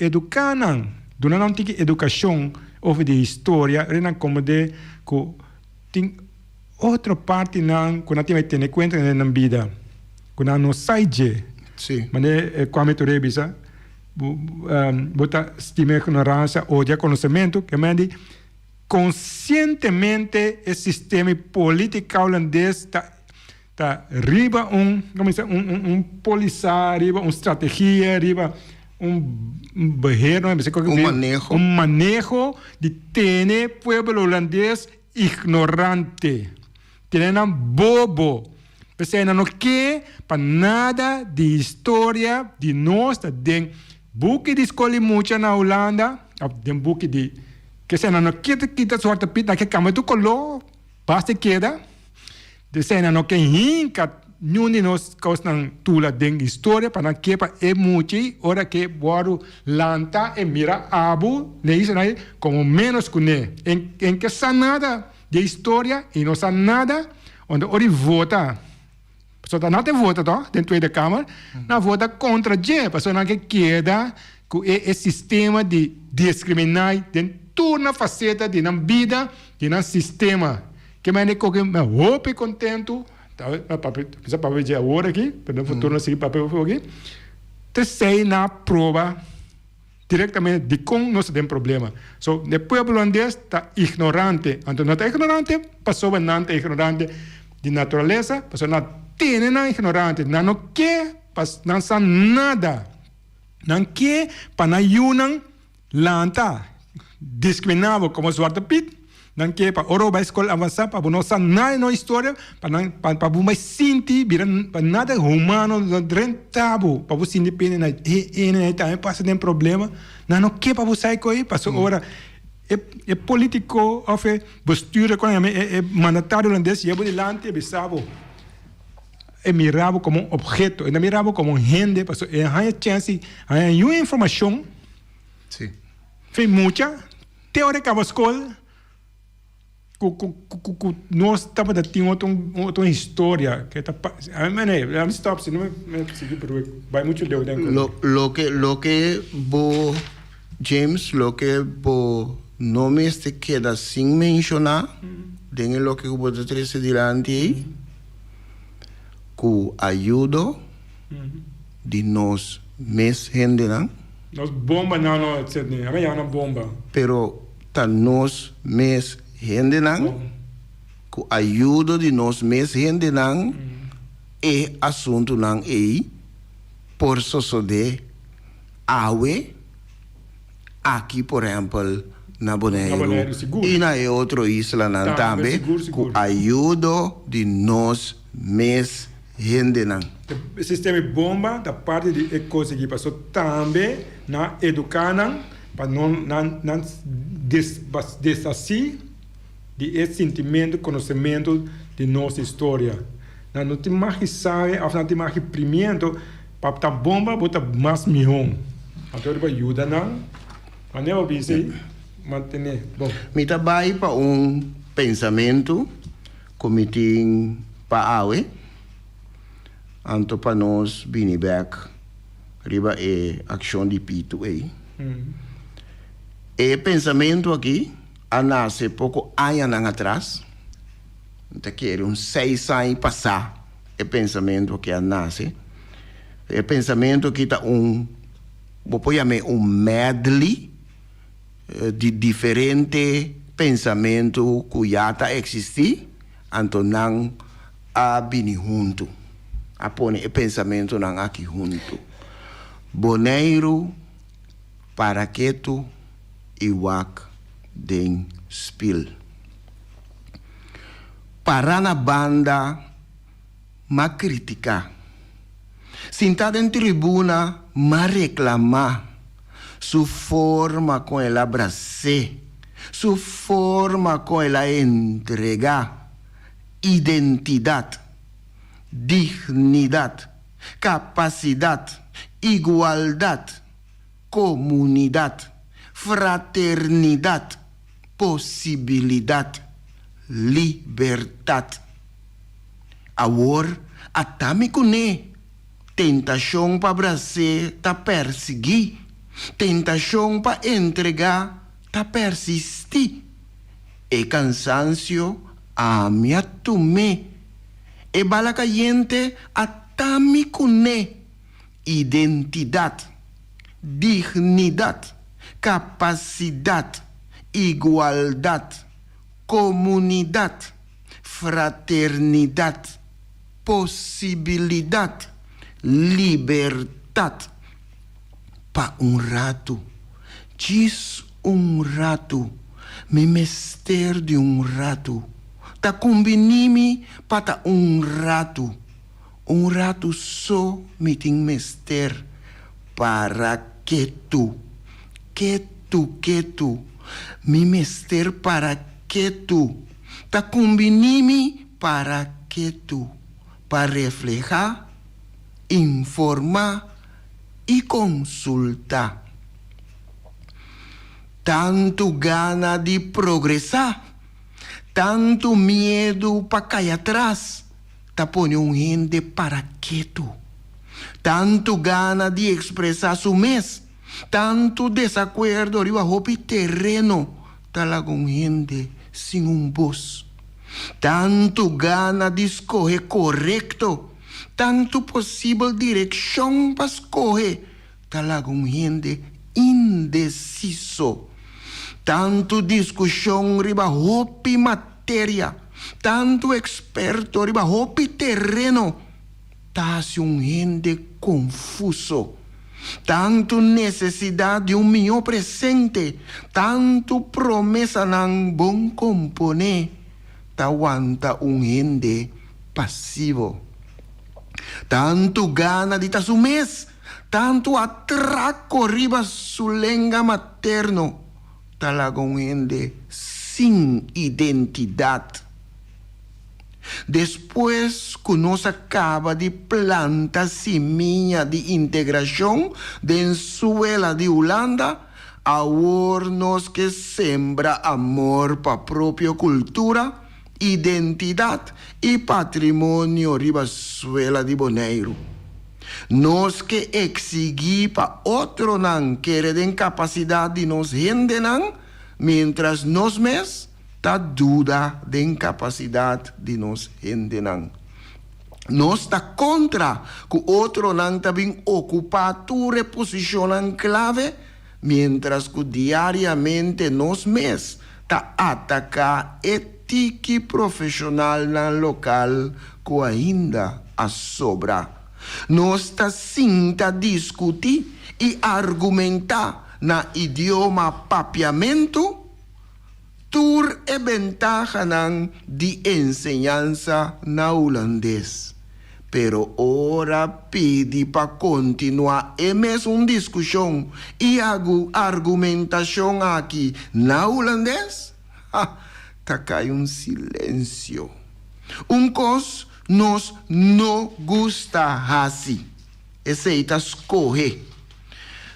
S6: eduká nan, duna nan un tiki edukashon over di historia, ora nan komprendé ku tin otro partinan ku nan tin bai tene kuenta den nan bida, ku nan no sa dje.
S4: Sí.
S6: Manera Kwame Ture bisa, bo ta stima ignoransia, odia konosementu, ke men di. Konsientemente e sistema politika hulandes ta ta riba un komo bisa un un un polisa riba un strategia riba un beheer no bisa
S4: Un maneho.
S6: un maneho di tene pueblo hulandes ignorante tene nan bobo p'esei nan no ke pa nada di historia di nos ta den buki di skol di mucha na Hulanda of den buki di Kesei nan no kita kita Zwarte Piet, nan ke kambia tur koló, basta e keda. Desei nan no ke hinka niun di nos kosnan tula den historia pa nan ke pa e muchi ora ke wòrdu lanta e mira abo ne isla nan komo ménos ku ne. En en ke sa nada di e historia i no sa nada, unda ora i vota, pasobra nan ta vota tòg den Tweede Kamer, nan vota kontra dje pasobra nan ke keda ku e e sistema di diskriminá den tur nan faseta di nan bida, di nan sistema. Ke manera ku mi hopi kontentu, ta papia, mi sa papia dje awor aki, pero den futuro nos sigui papia aki, ta esei nan a proba direktamente dikon nos ta den problema. So, e pueblo hulandes ta ignorante, anto nan ta ignorante pasobra nan ta ignorante di naturalesa, pasobra nan tene nan ignorante, nan no ke pa nan sa nada. Nan ke pa nan yunan lanta diskriminá bo komo Zwarte Piet. Nan ke pa ora bo bai skol avansá pa bo no sa nada di nos historia, pa nan pa bo bai sinti bira pa nada humano no drenta bo, pa bo sinti pena na e ene na tambe pasa den problema. Nan no ke pa bo sa e koe pasobra ora e e politiko òf e bestuurder ku nan yama e e mandatario hulandes yega bo dilanti e bisa bo. E mira bo komo un opheto, e no mira bo komo un hende, pasobra e haña chèns di haña niun informashon.
S4: Sí.
S6: Fin mucha, te ora e kaba skol, ku ku ku ku nos tabata tin otro otro historia ke ta pa a mi manera, laat mi stop si no mi sigui pero bai muchu leu den
S4: Lo loke loke bo James loke bo no mester keda sin menshoná den e loke ku bo ta trese dilanti ei. Ku ayudo di nos mes hendenan.
S6: Nos bomba nan no etc. Nan a yama nan bomba.
S4: Pero Ta nos mes hendenan, ku ayudo di nos mes hendenan e asuntunan ei por sosodé awe aki por ehèmpel na Boneiru i na e otro islanan tambe ku ayudo di nos mes hendenan.
S6: E sistema di bomba ta parti di e kos aki paso tambe nan eduká nan pa no nan nan deshasí di e sintimentu konosementu di nos historia. Nan no tin mag di sabe òf nan tin mag di primiento pa ta bomba bo ta mas mihó. Anto riba yuda nan manera bo bisa ei mantené bon.
S4: Mi ta bai pa un pensamentu ku mi tin pa awe, anto pa nos bini bèk riba e akshon di pitu ei. E pensamentu aki a nase poko añanan atras. Mi ta kere un seis aña pasá e pensamentu aki a nase. E pensamentu aki ta un, bo por yam'é un medley di diferente pensamentu ku ya ta eksistí, anto nan a bini huntu, a pone e pensamentunan aki huntu. Boneiru para ketu i wak den spil. Para na banda m'a critica. Sinta den tribuna m'a reclama. Su forma con el a bras'é, su forma con el a entrega identidad, dignidad, capacidad, igualdad, komunidat, fraternidat, posibilidat, libertat. Awor ata mi kuné, tentashon pa bras'é ta persiguí, tentashon pa entregá ta persistí. E kansansio ami a tum'é, e bala kayente ata mi kuné. Identidat, dignidat, kapasidat, igualdat, komunidat, fraternidat, posibilidat, libertat. Pa un ratu, djis un ratu, mi mester di un ratu, ta kumbiní mi pa ta un ratu. Un ratu so mi tin mester para ketu, ketu, ketu. Mi mester para ketu. Ta kumbiní mi para ketu, pa reflehá, informá i konsultá. Tantu gana di progresá, tantu miedu pa kai atras. Ta pone un hende para ketu. Tantu gana di ekspresá su mes, tantu desakuerdo riba hopi tereno ta laga un hende sin un bos. Tantu gana di skohe korekto, tantu posibel direkshon pa skohe ta laga un hende indesiso. Tantu diskushon riba hopi materia, tantu eksperto riba hopi tereno ta hasi un hende konfuso. Tantu nesesidat di un mihó presente, tantu promesanan bon komponé ta wanta un hende pasivo. Tantu gana di ta su mes Tantu atraco riba su lenga materno ta laga un hende sin identidad. Despues cu nos a caba di planta simia di integracion den suela di Hulanda, awor nos ke sembra amor pa propio cultura, identidat i patrimonio riba suela di Boneiru. Nos ke eksigí pa otronan kere den kapasidat di nos hendenan miéntras nos mes ta duda den kapasidat di nos hendenan. Nos ta kontra ku otronan ta bin okupá tur e posishonnan klave. Mientras ku diariamente nos mes ta ataká e tiki profeshonalnan lokal ku ainda a sobra. Nos ta sinta diskutí i argumentá na idioma papiamentu tur e bentahanan di enseñansa na hulandes. Pero ora pidi pa kontinuá e mesun diskushon i argumentashon aki na hulandes, ha, ta kai un silensio. Un kos nos no gusta hasi, esei ta skohe.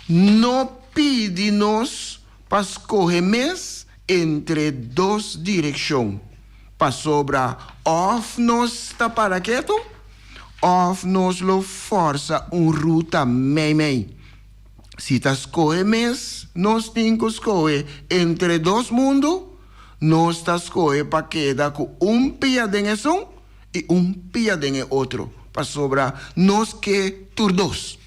S4: No pidi nos pa skohe mes entre dos direkshon, pasobra òf nos ta para ketu òf nos lo fòrsa un ruta meimei. Si ta skohe mes nos tin ku skohe entre dos mundu, nos ta skohe pa keda ku un pia den esun i un pia den e otro, pasobra nos ke tur dos.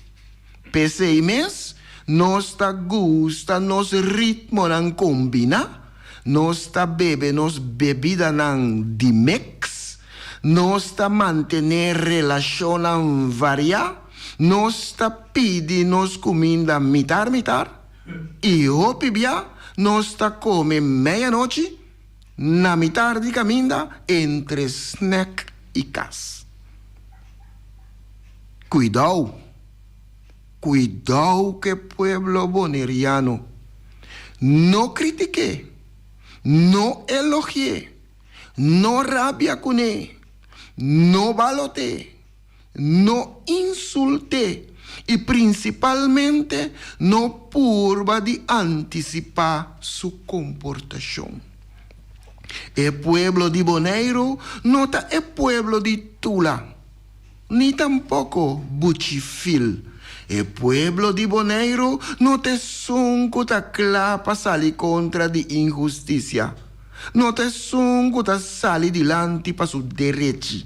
S4: P'esei mes nos ta gusta nos ritmonan kombiná, nos ta bebe nos bebidanan di mix, nos ta mantené relashonnan variá, nos ta pidi nos kuminda mitar mitar i hopi bia nos ta kome meianochi na mitar di kaminda entre snack i kas. Kuidou! Kuidou ku e pueblo boneriano. No kritik'é, no elogi'é, no rabia kuné, no balot'é, no insult'é i prinsipalmente no purba di antisipá su komportashon. E pueblo di Boneiru no ta e pueblo di Tula. Ni tampoko buchi fil. E pueblo di Boneiru no ta esun ku ta kla pa sali kontra di inhustisia. No ta esun ku ta sali dilanti pa su derechi.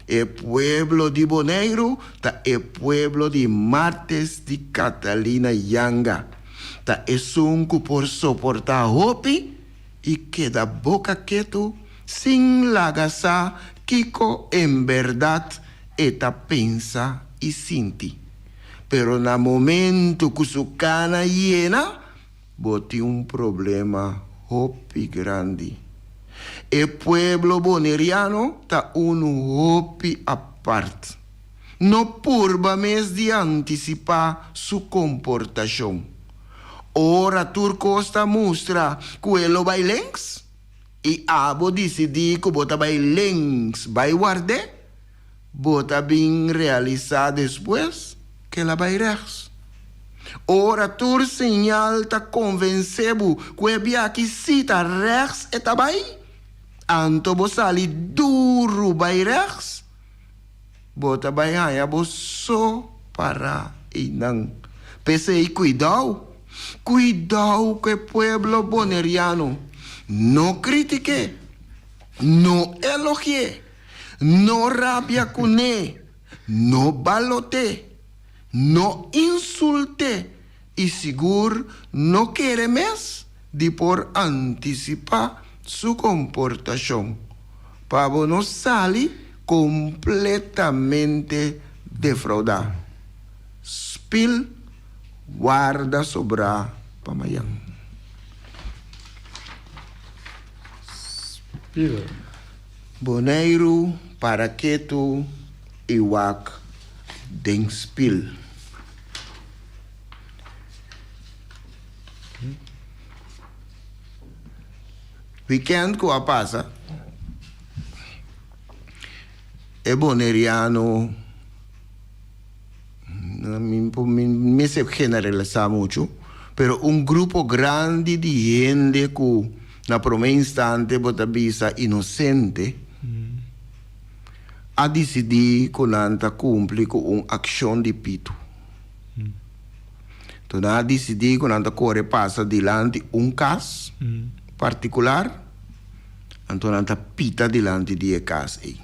S4: E pueblo di Boneiru ta e pueblo di Martes di Catalina Janga. Ta esun ku por soportá hopi i keda boka ketu sin laga sa kiko en bèrdat e ta pensa i sinti. Pero na momentu ku su kana yena, bo tin un problema hopi grandi. E pueblo boneriano ta unu hopi apart. No purba mes di antisipá su komportashon. Ora tur kos ta mustra ku e lo bai links i abo disidí ku bo ta bai links bai ward'é, bo ta bin realisá despues ku el a bai règs. Ora tur señal ta konvensé bo ku e biaha sí ta règs e ta bai, anto bo sali duru bai règs. Bo ta bai haña bo so pará einan. P'esei kuidou, kuidou ku e pueblo boneriano. No kritik'é, no elogi'é, no rabia kuné, no balot'é, no insult'é i sigur no kere mes di por antisipá su komportashon pa bo no sali kompletamente defraudá. Spil warda sobrá pa mayan.
S6: Spil.
S4: Boneiru para ketu i wak den spil. Weekend ku a pasa e boneriano mi mester generalisá muchu pero un grupo grandi di hende ku na promé instante bo ta bisa inosente a disidí ku nan ta kumpli ku un akshon di pitu. Enton nan a disidí ku nan ta kore pasa dilanti un kas partikular, anto nan ta pita dilanti di e kas ei.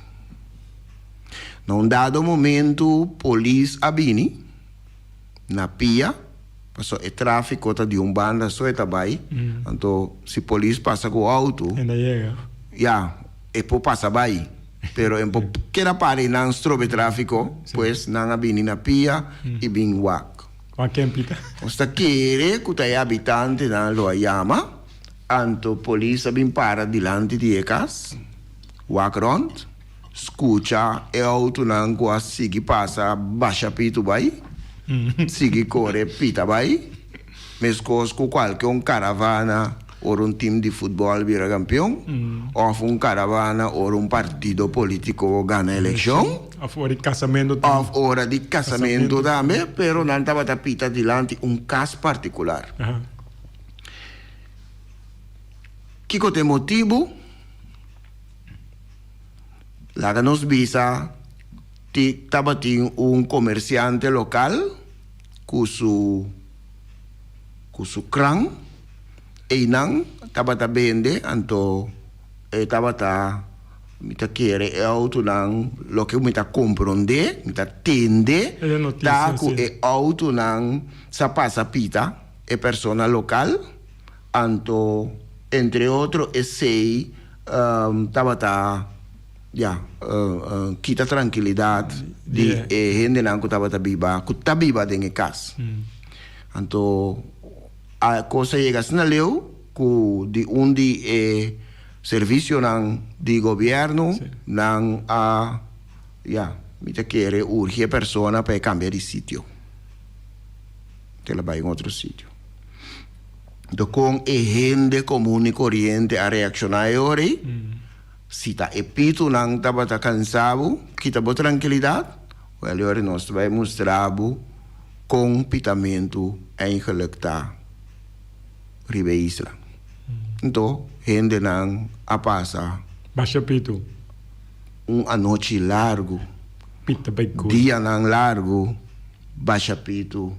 S4: Na un dado momentu polis a bini na pia. Paso e tráfiko ta di un banda so e ta bai, anto si polis pasa ku outo,
S6: E ta yega.
S4: ya, e por pasa bai, pero e por keda para i nan strobe tráfiko, pues nan a bini na pia i bin wak.
S6: Wak ken pita.
S4: Nos ta kere ku ta e habitantenan lo a yama, anto polis a bin para dilanti di e kas, wak rònt, Skucha e outonan ku a sigui pasa basha pitu bai, sigui kore pita bai, meskos ku kualke un karavana ora un tim di futbòl bira kampion òf un karavana ora un partido polítiko gana elekshon.
S6: Òf ora di kasamentu tambe.
S4: Òf ora di kasamentu tambe, pero nan tabata pita dilanti un kas partikular. Kiko ta e motibu? Laga nos bisa ti tabatin un komersiante lokal ku su ku su kran einan tabata bende anto e tabata mi ta kere e outonan loke mi ta komprondé mi ta tende ta ku e outonan sa pasa pita e persona lokal anto entre otro esei tabata ya kita trankilidat di e hendenan ku tabata biba ku ta biba den e kas. Anto a kos a yega asina leu ku di un di e servisionan di gobièrnu nan a ya mi ta kere urgi e persona pa e kambia di sitio, el a bai un otro sitio. Do kon e hende komun i koriente a reakshoná e ora ei? Si ta e pitunan tabata kansa bo, kita bo trankilidat, wèl e ora nos ta bai mustra bo kon pitamentu eigenlik ta riba e isla. Anto hendenan a pasa.
S6: Basha pitu.
S4: Un anochi largu.
S6: Pita bai gol.
S4: Dianan largu basha pitu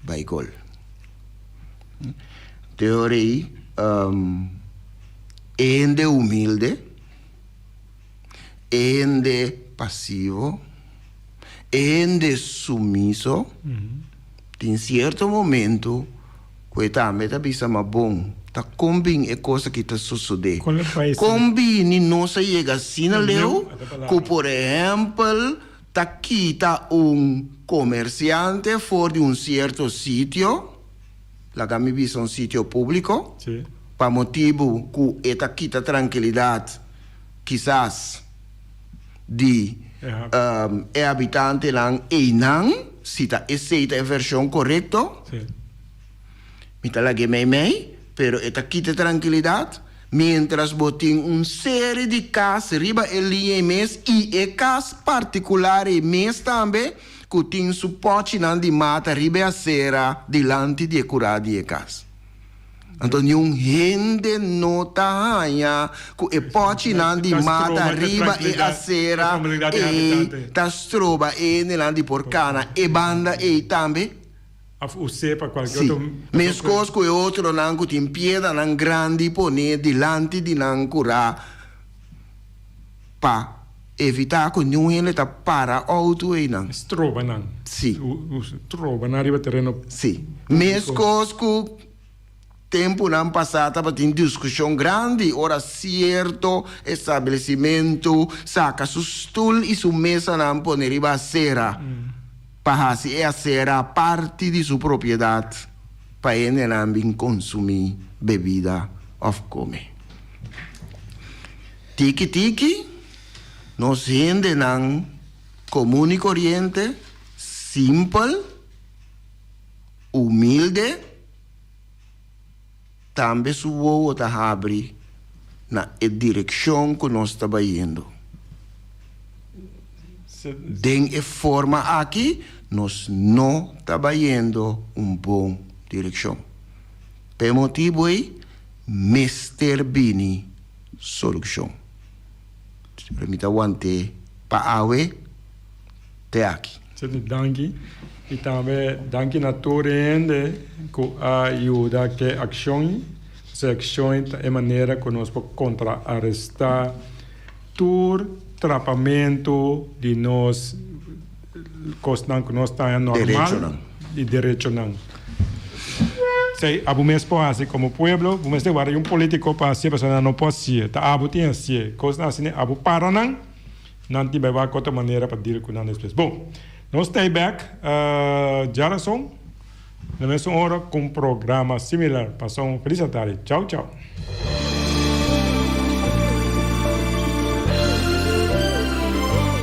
S4: bai gol. Te ora ei, e hende humilde, e hende pasivo, e hende sumiso, tin sierto momento ku e tambe ta bisa, Ma bon, ta kon bin e kos aki ta sosodé? Kon bini nos a yega asina leu ku, por ehèmpel, ta kita un komersiante for di un sierto sitio, laga mi bisa un sitio públiko, pa motibu ku e ta kita trankilidat kisas di e habitantenan einan, si ta esei ta e vershon korekto. Mi ta lag'é meimei, pero e ta kita e trankilidat, miéntras bo tin un seri di kas riba e liña ei mes i e kas partikular ei mes tambe ku tin su pòchinan di mata riba e asera dilanti di e kurá di e kas. Anto niun hende no ta haña ku e pòchinan di mata riba e asera ei ta stroba e hendenan di por kana e banda ei tambe.
S6: Of us'é pa kualke
S4: Sí,
S6: otro.
S4: meskos ku e otronan ku tin piedranan grandi poné dilanti di nan kurá pa evitá ku niun hende ta para outo einan.
S6: Stroba nan.
S4: Sí.
S6: Stroba nan riba tereno
S4: Sí,
S6: públiko.
S4: meskos ku tempunan pasá tabatin diskushon grandi ora sierto establesimentu saka su stul i su mesanan pone riba asera. Pa hasi e acera parti di su propiedad pa hendenan bin consumi bebida of come. Tiki tiki nos hendenan comun y coriente, simpel, humilde, Tambe su wowo ta habri na e direkshon ku nos ta bayendo. Den e forma aki nos no ta bayendo un bon direkshon. Pa e motibu ei mester bini solushon. Pero mi ta want'é pa awe te aki.
S6: Senti danki y tambe danki na tur hende cu a yuda ke accion. Esey accion ta e manera cu nos por contraaresta tur trapamento di nos cosnan cu nos ta haña normal
S4: Derechonan.
S6: di derechonan. Esei abo mes por hasi komo pueblo, bo mester wara un politiko pa hasié pasobra nan no por hasié. Ta abo tin hasié. Kosnan asina abo para nan, nan tin bai wak otro manera pa deal ku nan despues. Bon, nos ta ei bek djarason na mesun ora ku un programa similar. Pasa un felis atardi. Chau chau.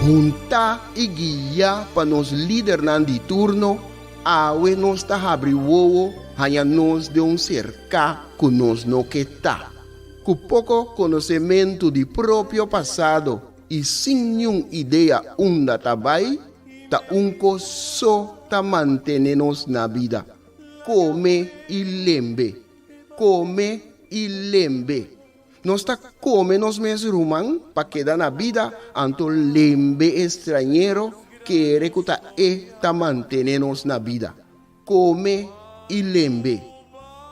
S4: Huntá i guiá pa nos lidernan di turno, awe nos ta habri wowo haña nos den un serká ku nos no ke ta. Ku poko konosementu di propio pasado i sin niun idea unda ta bai, ta un kos so ta mantené nos na bida, kome i lembe. Kome i lembe. Nos ta kome nos mes ruman pa keda na bida, anto lembe e strañero kere ku ta e ta mantené nos na bida. Kome i lembe.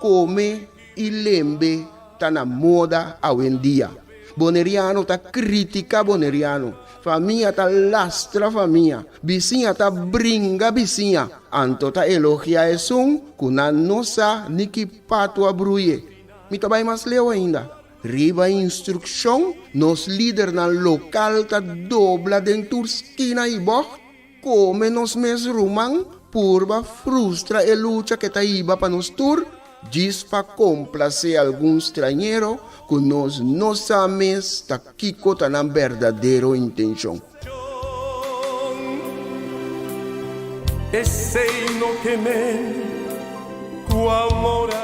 S4: Kome i lembe ta na moda awendia. Boneriano ta kritika boneriano. Famia ta lastra famia. Bisiña ta bringa bisiña. Anto ta elogia esun ku nan no sa ni ki patu a bruye. Mi ta bai mas leu ainda. Riba instrukshon, nos lidernan lokal ta dobla den tur skina i bògt, kome nos mes ruman, purba frustra e lucha ke ta hiba pa nos tur, djis pa komplasé algun strañero ku nos no sa mes ta kiko ta nan berdadero intenshon.
S7: Esei no ke men ku amor a.